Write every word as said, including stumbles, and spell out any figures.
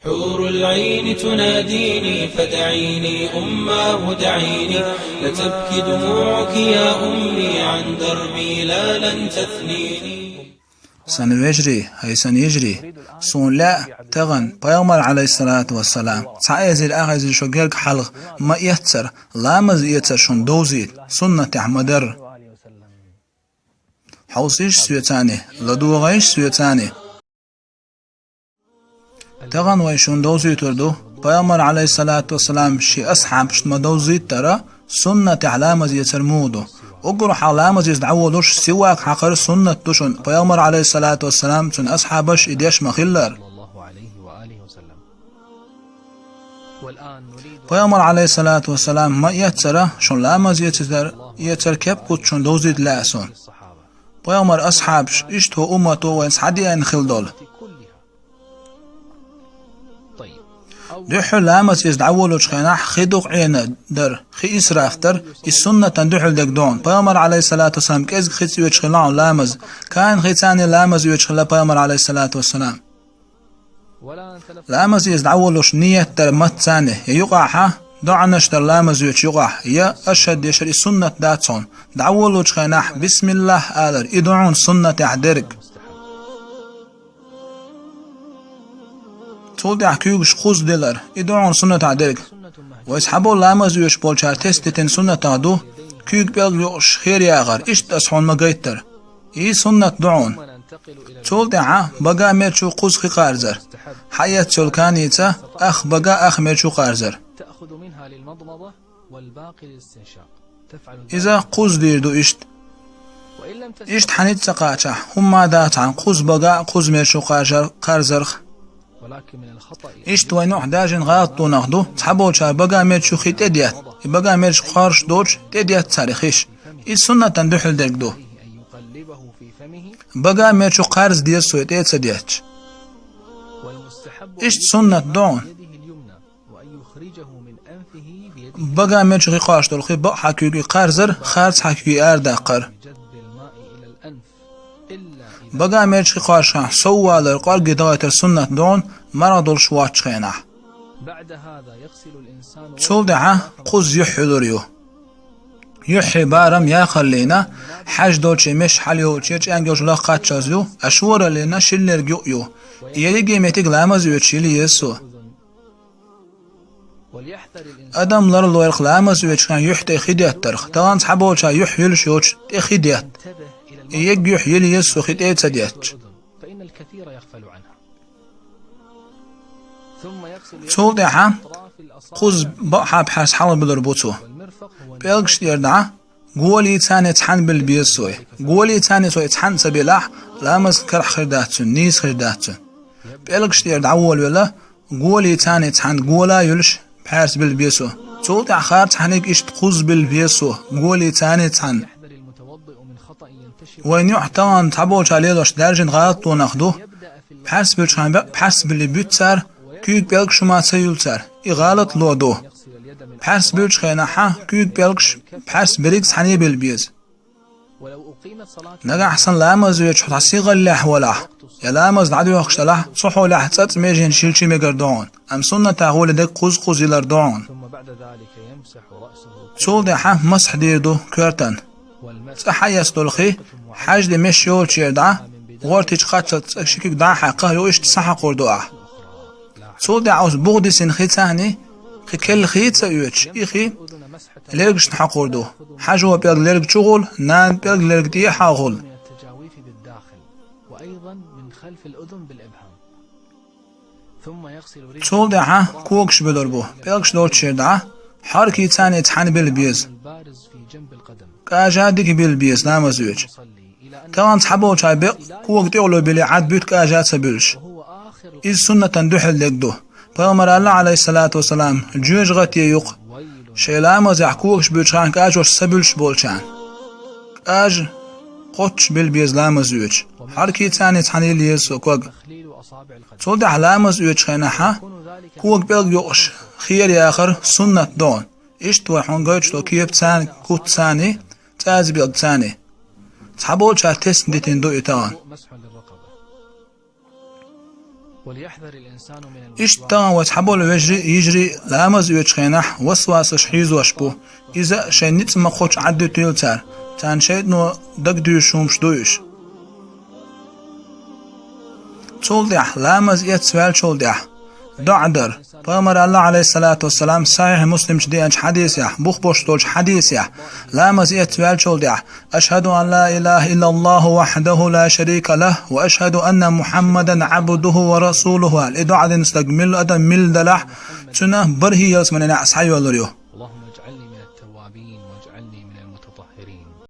حور العين تناديني فدعيني أماه دعيني، لا تبكي دموعك يا أمي عن دربي لا لن تثنيني. Сан вежарий, хӀай сан йижарий, суна лаьа тахана Пайхамар, Ӏалайхиссалату вассалам, цхьа эзар ах эзар шо герга хьалха ма эццара, ламаз эцар шуна довзийта, суннатехь ма дарра. Хьовсийша соьца, ладогӀийша соьца. Тахана вай шуна довзуьйтур ду, Пайхамар, Ӏалайхиссалату вассалам, шен асхьабашна ма довзийтара, суннатехь ламаз эцар муха ду. Уггар хьалха ламаз эца дӀаволуш сивак хьакхар суннат ду шуна, Пайхамар, Ӏалайхиссалату вассалам, цуьнан асхьабаш и деш ма-хиллара. Пайхамар, Ӏалайхиссалату вассалам, ма эццара, шуна ламаз эцар, эцар кеп кхуьссуш шуна довзийта лаьа суна. Пайхамар асхьабаш, иштта хӀокху уммато вайн схьадеана хилла долу. Дуьххьара ламаз эца дӀаволучу хенахь хи дукха Ӏена дар, хи исраф дар, и суннатан дуьхьал дерг ду хьуна. Пайхамар, Ӏалайхиссалату вассалам, кӀезиг хи цӀоьцуш хилла хьуна ламаз, кхана хи царна ламаз оьцуш хилла Пайхамар, Ӏалайхиссалату вассалам. Ламаз эца дӀаволуш ниет дар маттаца, я юкъахь, доӀанаш дар ламаз оьцучу юкъахь, я ашхӀад дешар, и суннат дац хьуна. ДӀаволучу хенахь бисмиллахӀ алар, и ду хьуна суннатехь дерг. Цул тӀаьхьа куьйгаш кхузза дилар, и ду хьуна суннатехь дерг. Вай цхьаболу ламаз оьцуш болчара тесна дитина суннатех ду, куьйга пӀелг юкъуш хер яхар, иштта аса хьуна ма-гайтара. И суннат ду хьуна. Цул тӀаьхьа бага мер чу кхузза хи кхарзар. Хьаэцна йолу каница ах бага, ах мер чу кхарзар. Иза кхузза дийр ду иштта. Иштта хьаница ца кхачахь, хӀумма а дац хьан кхузза бага а, кхузза мер чу кхарзар-, кхарзарх. Иштта вайн юкъахь даьржина гӀалатонах ду, цхьаболчара бага мер чу хи тӀедетта, и бага мер чу кхарзуш доцуш тӀедетта цара хиш. Иза суннатан дуьхьал дерг ду. Бага мер чу кхарза деза цо, тӀе а ца детташ. Иштта суннат ду хьуна. Бага мер чу хи кхош долу хи бакъ хьан куьйга кхарзар, харц хьан куьйга арадаккхар. Бага мер чу хи кхош хьан сов валар, кӀорге дахийтар суннат ду хьуна, марха долуш воцучу хенахь. Цул тӀаьхьа кхузза юьхь юьлур ю. Юьхье барам яхаллина, хьаьжа долчу меш хьала йолчу чӀенга йолчу лах кхаччалц ю, а шораллина шиллерг юкъ ю. И ерриге меттиг ламаз оьцуш йила еза цо. Адам ларлойрах ламаз оьцуш хи тӀе хи деттарх, тахана цхьаболчара юьхь юьлуш йоцуш тӀе хи детта. И ерг юьхь йила еза цо хи тӀе а ца детташ. Цул тӀаьхьа кхузза бакъхьа пхьарс хьалха буьлур бу цо. ПӀелгаш тӀера дӀа, голий царний цхьаьна билла беза цо. Голий царний цо цхьаьна ца билахь, ламаз карахь хир дац цуьнан, нийса хир дац цуьнан. ПӀелгаш тӀера дӀаволавелла, голий царний цхьаьна гола а юьлуш, пхьарс билла беза цо. Цул тӀаьхьа харц хьаниг иштта кхузза билла беза цо, голий царний цхьаьна. Вайн юкъахь тахана цхьаболчара лелош даьржина гӀалатонах ду. Пхьарс буьллучу хенахь бакъ пхьарс билли буьту цара, куьйга пӀелгаш хӀума ца юьллу цара. И гӀалатло ду. Пхьарс буьллучу хенахь куьйга пӀелгаш пхьарс берриг цхьаьна билла беза. Нагахь санна ламаз оьцуш хьо цхьа сигӀаллехь валахь, я ламаз дӀадоьхкуш далахь, цу хьолехь цӀацӀа меженаш йиллича мегар ду хьуна, амма суннатехь волу дерг кхузза-кхузза йилар ду хьуна. Цул тӀаьхьа масхь дийр ду коьртан. ЦӀа хьаэцна долу хи, хьаьжа де меш йолчу тӀера дӀа, гӀортичу кхаччалц цӀа ши куьг дӀа а хьаькхна, юха иштта схьахьакхор ду ахь. Цул тӀаьхьа оцу буха дисина хи царний, кхин керла хи а ца оьцуш, и хи лергашна хьакхор ду. Хьаьжо пӀелг лерга чу гӀур, нана пӀелг лерга тӀе а хьагӀур. Цул тӀаьхьа когаш буьлур бу, пӀелгаш долчу тӀера дӀа, хьаркий царний цхьаьна билла беза. КӀажа дика билла беза ламаз оьцуш. Тахана цхьаболчара бекъ кога тӀехула билли Ӏад буьту кӀажа ца буьллуш. Иза суннатан дуьхьал дерг ду. Пайхамара аьлла, Ӏалайхиссалату вассалам, жоьжахате юкъа, шайн ламазехь когаш буьллучу хенахь кӀажош ца буьллуш болчарна. КӀажа кхоччуш билла беза ламаз оьцуш. Хьаркий царний цхьаьна йилла еза цо ког. Цул тӀаьхьа ламаз оьцучу хенахь кога пӀелг юкъуш хера яхар суннат ду хьуна. Иштта вай хьуна гойтуш долу кепа царний, куц царний, цӀаза пӀелг царний. Цхьаболчара тесна дитина ду и тахана. Иштта тахана вай цхьаболу вежарий а, йижарий а ламаз оьцучу хенахь васвасаш хьийзош бу. Иза шайн ницкъ ма кхочу Ӏаддуьтийла цара. Царна шайтӀано дагадуьйшуш хӀумаш ду уьш. Цул тӀаьхьа, ламаз эцна ваьллачул тӀаьхьа, доӀа дар. Пайхамара аьлла, Ӏалайхиссалату вассалам, Сахьихь Муслим чу деанчу хьадисехь, бух беш долчу хьадисехь, ламаз эцна ваьллачул тӀаьхьа: «Ашхаду ан ла илаха иллаллаху вахьдаху ла шарика лах, ва ашхаду анна Мухьаммадан Ӏабдуху ва расулуху», – аьлла. И доӀа дина стаг милла адам милла далахь, цуьнан бархӀ ялсаманин неӀ схьайоьллур ю.